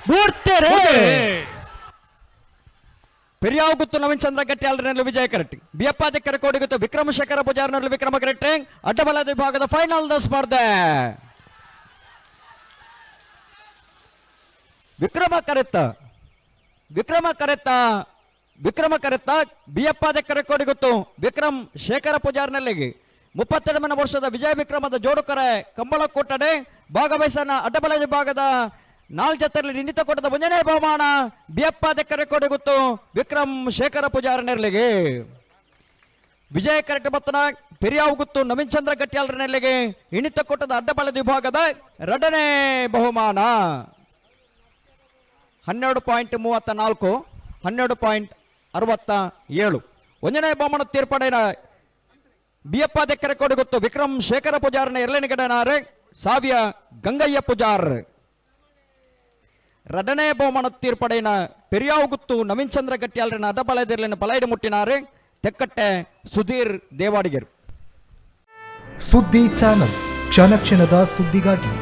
ಬೂರ್ತೆರೆ. ಪೆರಿಯಾವಗುತ್ತು ನವೀನ್ ಚಂದ್ರ ಗಟ್ಟಿಯಾಲ್ರನಲ್ಲಿ ವಿಜಯ correct, ಬಿಯಪ್ಪಾದಿಕ್ಕರ ಕೋಡಿಗುತ್ತು Vikrama ಶೇಖರ ಪೂಜಾರ್ನಲ್ಲಿ Vikrama correct. ಅಡ್ಡಬಲದ ವಿಭಾಗದ final the ಸ್ಪರ್ಧೆ. ವಿಕ್ರಮ ಕರೆತ್ತ, ವಿಕ್ರಮ ಕರೆತ್ತ, ವಿಕ್ರಮ ಕರೆತ್ತ ಬಿಯಪ್ಪಾದಕ್ಕರ ಕೋಡಿಗುತ್ತು ವಿಕ್ರಮ್ ಶೇಖರ ಪೂಜಾರ್ನಲ್ಲಿಗೆ. 32ನೇ ವರ್ಷದ ವಿಜಯ ವಿಕ್ರಮದ ಜೋಡುಕರೆ ಕಂಬಳಕೋಟಡೆ ಭಾಗವಹಿಸನ. ಅಡ್ಡಬಲ ವಿಭಾಗದ ನಾಲ್ ಜತ್ತರಲ್ಲಿ ನಿಂದಿತ ಕೊಟ್ಟದ ಒಂದನೇ ಬಹುಮಾನ ಬಿಯಪ್ಪಾದಕ್ಕರೆ ಕೋಡಿಗುತ್ತು ವಿಕ್ರಮ್ ಶೇಖರ ಪೂಜಾರನೆರ್ಲಿಗೆ. ವಿಜಯ ಕರೆಕ್ಟ್ ಬತ್ತನ ಪೆರಿಯಾವುಗುತ್ತು ನವೀನ್ ಚಂದ್ರ ಗಟ್ಟಿಯಾಲ್ರನೆಲ್ಲಿಗೆ ಇಣಿತ ಕೊಟ್ಟದ ಅಡ್ಡಬಲದ ವಿಭಾಗದ ಎರಡನೇ ಬಹುಮಾನ. 12.34, 12.67. ಒಂದನೇ ಬಹುಮಾನ ತೀರ್ಪಡೆಯ ಬಿಯಪ್ಪ ದೆಕ್ಕರೆ ಕೊಡಗುತ್ತು ವಿಕ್ರಮ್ ಶೇಖರ ಪೂಜಾರನ ಎರಡನೇ ಸಾವಿಯ ಗಂಗಯ್ಯ ಪೂಜಾರ್. ಎರಡನೇ ಬಹುಮಾನ ತೀರ್ಪಡೆಯ ಪೆರಿಯಾವುಗುತ್ತು ನವೀನ್ ಚಂದ್ರ ಗಟ್ಟಿಯಾಲ್ರನ ಅಡ್ಡಬಲದಿರ್ಲಿನ ಪಲೈಡು ಮುಟ್ಟಿನಾರೆ ತೆಕ್ಕಟ್ಟೆ ಸುಧೀರ್ ದೇವಾಡಿಗರು. ಸುದ್ದಿ ಚಾನಲ್, ಕ್ಷಣ ಕ್ಷಣದ ಸುದ್ದಿಗಾಗಿ.